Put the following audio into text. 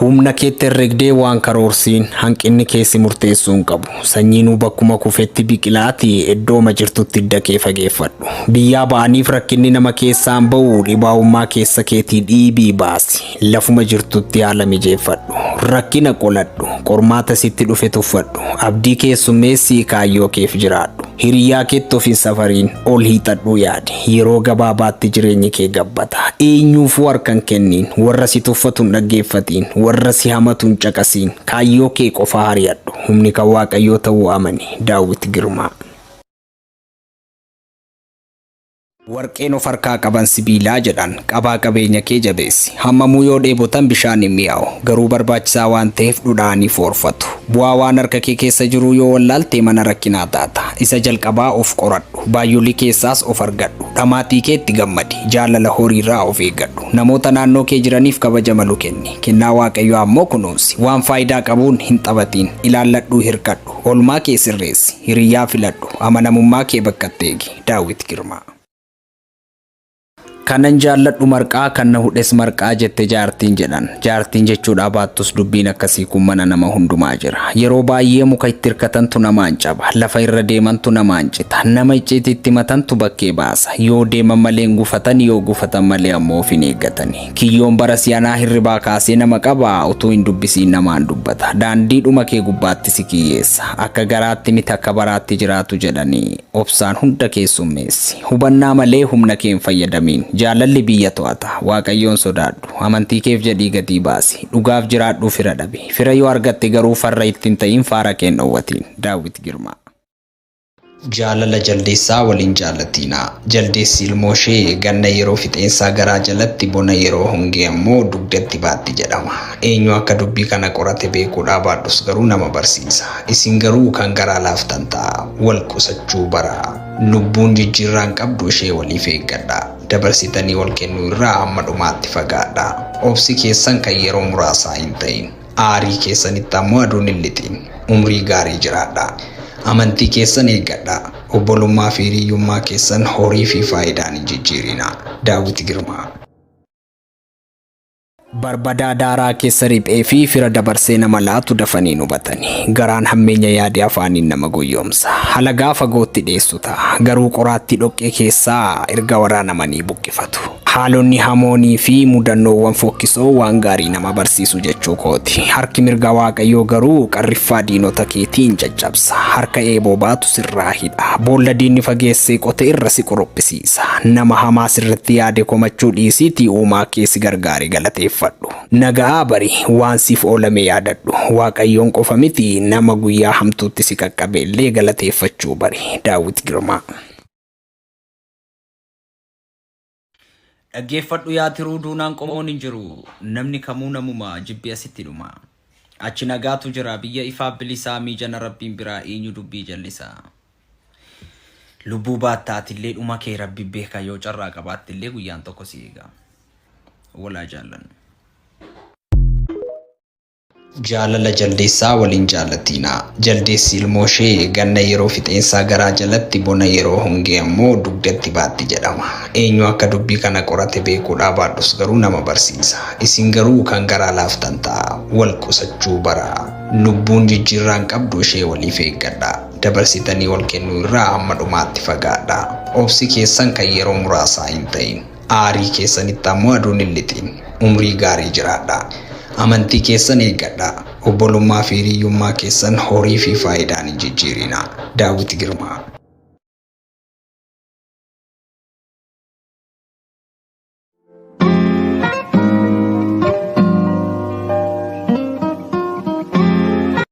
Humna keetti herregdee waan karoorsiin hanqinni keessi murteessuu hin qabu. Sanyiinuu bakkuma kufetti biqilaati iddooma jirtutti hidda kee fageeffadhu. Biyyaa ba'aniif rakkinni nama keessaan ba'u dhibaa'ummaa keessa keetii dhiibii baasi. Lafuma jirtutti haala mijeeffadhu. Rakkina qoladhu. Qormaata sitti dhufe tuffadhu. Abdii keessummeessii kaayyoo keef jiraadhu. Hiriyaa keetti of hin safariin ol hiixadhuu yaadi. Yeroo gabaabaatti jireenyi kee gabbata. Eenyuufuu harka hin kenniin. Warra si tuffatu hin dhaggeeffatiin. Warra si hamatu hin caqasiin. Kaayyoo kee qofaa ari'adhu. Humni kan Waaqayyoo ta'uu amani. Daawwit Girmaa. Warqeen of harkaa qaban sibiilaa jedhan. Qabaa qabeenya kee jabeessi. Hammamuu yoo dheebotan bishaan hin mi'aawu. Garuu barbaachisaa waan ta'eef dhudha'anii foorfatu. Bu'aa waan harka kee keessa jiruu yoo wallaalte mana rakkinaa taata. Isa jalqabaa of qoradhu. Baayyolii keessaas of argadhu. Dhamaatii keetti gammadi. Jaalala horiirraa of eeggadhu. Namoota naannoo kee jiraniif kabaja malu kenni. Kennaa Waaqayyoo ammoo kunuunsi. Waan faayidaa qabuun hin taphatiin. Ilaalladhuu hirkadhu. Oolmaa kee sirreessi. Hiriyyaa filadhu. Amanamummaa kee bakkatti eegi. Daawwit Girmaa. Kanan jaalladhu marqaa kan na hudhes marqaa jette jaartiin jedhan. Jaartiin jechuudhaa baattus dubbiin akkasii kun mana nama hundumaa jira. Yeroo baay'ee muka itti hirkatantu namaan caba. Lafa irra deemantu namaan cita. Nama icciitii itti matantu bakkee baasa. Yoo deeman malee hin gufatan, yoo gufatan malee ammoo of hin eeggatani. Kiyyoon bara si'anaa hirribaa kaasee nama qaba, utuu hin dubbisiin namaan dubbata. Daandiidhuma kee gubbaatti si kiyyeessa. Akka garaatti miti akka baraatti jiraatu jedhanii. Obsaan hunda keessummeessi. Hubannaa malee humna kee hin fayyadamiin. Jaalalli biyya to'ata. Waaqayyoon sodaadhu. Amantii keef jedhii gatii baasi. Dhugaaf jiraadhuu fira dhabi. Fira yoo argatte garuu farra itti hin ta'iin faara kee hin dhowwatiin. Daawwit Girmaa. Jaalala jaldeessaa wal hin jaallatiinaa. Jaldeessi ilmoo ishee ganna yeroo fixeensaa garaa jalatti bona yeroo hongee ammoo dugdatti baatti jedhama. Eenyu akka dubbii kana qorate beekuudhaa baadhus garuu nama barsiisa. Isin garuu kan garaa laaftan ta'aa. Wal qusachuu baraa. Lubbuun jijjiirraa hin qabdu ishee waliif eeggadhaa. Dabarsitanii wal kennuu irraa hamma dhumaatti fagaadhaa. Obsi keessan kan yeroo muraasaa hin ta'in. Aarii keessanitti ammoo aduun hin lixiin. Umrii gaarii jiraadhaa. Amantii keessan eeggadhaa. Obbolummaa fi hiriyyummaa keessan horii fi faayidaan hin jijjiirinaa. Daawwit Girmaa. Barbadaa daaraa keessa riphee fi fira dabarsee nama laatu dafanii hin hubatani. Garaan hammeenya yaade afaaniin nama goyyoomsa. Halagaa fagootti dheessu ta'a. Garuu qoraattii dhoqqee keessaa erga waraanamanii buqqifatu. Haalonni hamoonii fi mudannoowwan fokkisoo waan gaarii nama barsiisu jechuu kooti. Harki mirga Waaqayyoo garuu qarriffaa diinota keetii in caccabsa. Harka eeboo baatu sirraa hidha. Boolla diinni fageessee qote irra si quruphisiisa. Nama hamaa sirratti yaade komachuu dhiisiitii uumaa kee si gargaare galateeffadhu. Naga'aa bari, waan siif oolame yaadadhu. Waaqayyoon qofa miti nama guyyaa hamtuutti si qaqqabe illee galateeffachuu bari. Daawwit Girmaa. Dhaggeeffadhu yaa tiruu duunaan qomoon hin jiru. Namni kamuu namuma jibbi asitti dhuma. Achi nagaatu jira biyya ifaaf bilisaa miijana rabbiin biraa eenyu dubbii jallisa. Lubbuu baatta atillee dhuma kee rabbi beeka yoo carraa qabaattillee guyyaan tokko si eega. Walaa jaallannu. Jaalala jaldeessaa wal hin jaallatiinaa. Jaldeessi ilmoo ishee ganna yeroo fixeensaa garaa jalatti bona yeroo hongee ammoo dugdatti baatti jedhama. Eenyu akka dubbii kana qorate beekuudhaa baadhus garuu nama barsiisa. Isin garuu kan garaa laaftan ta'aa. Wal qusachuu baraa. Lubbuun jijjiirraa hin qabdu ishee waliif eeggadhaa. Dabarsitanii wal kennuu irraa hamma dhumaatti fagaadhaa. Obsi keessan kan yeroo muraasaa hin ta'in. Aarii keessanitti ammoo aduun hin lixiin. Umrii gaarii jiraadhaa. Amantii keessan eeggadhaa. Obbolummaa fi hiriyyummaa keessan horii fi faayidaan hin jijjiirinaa. Daawwit Girmaa.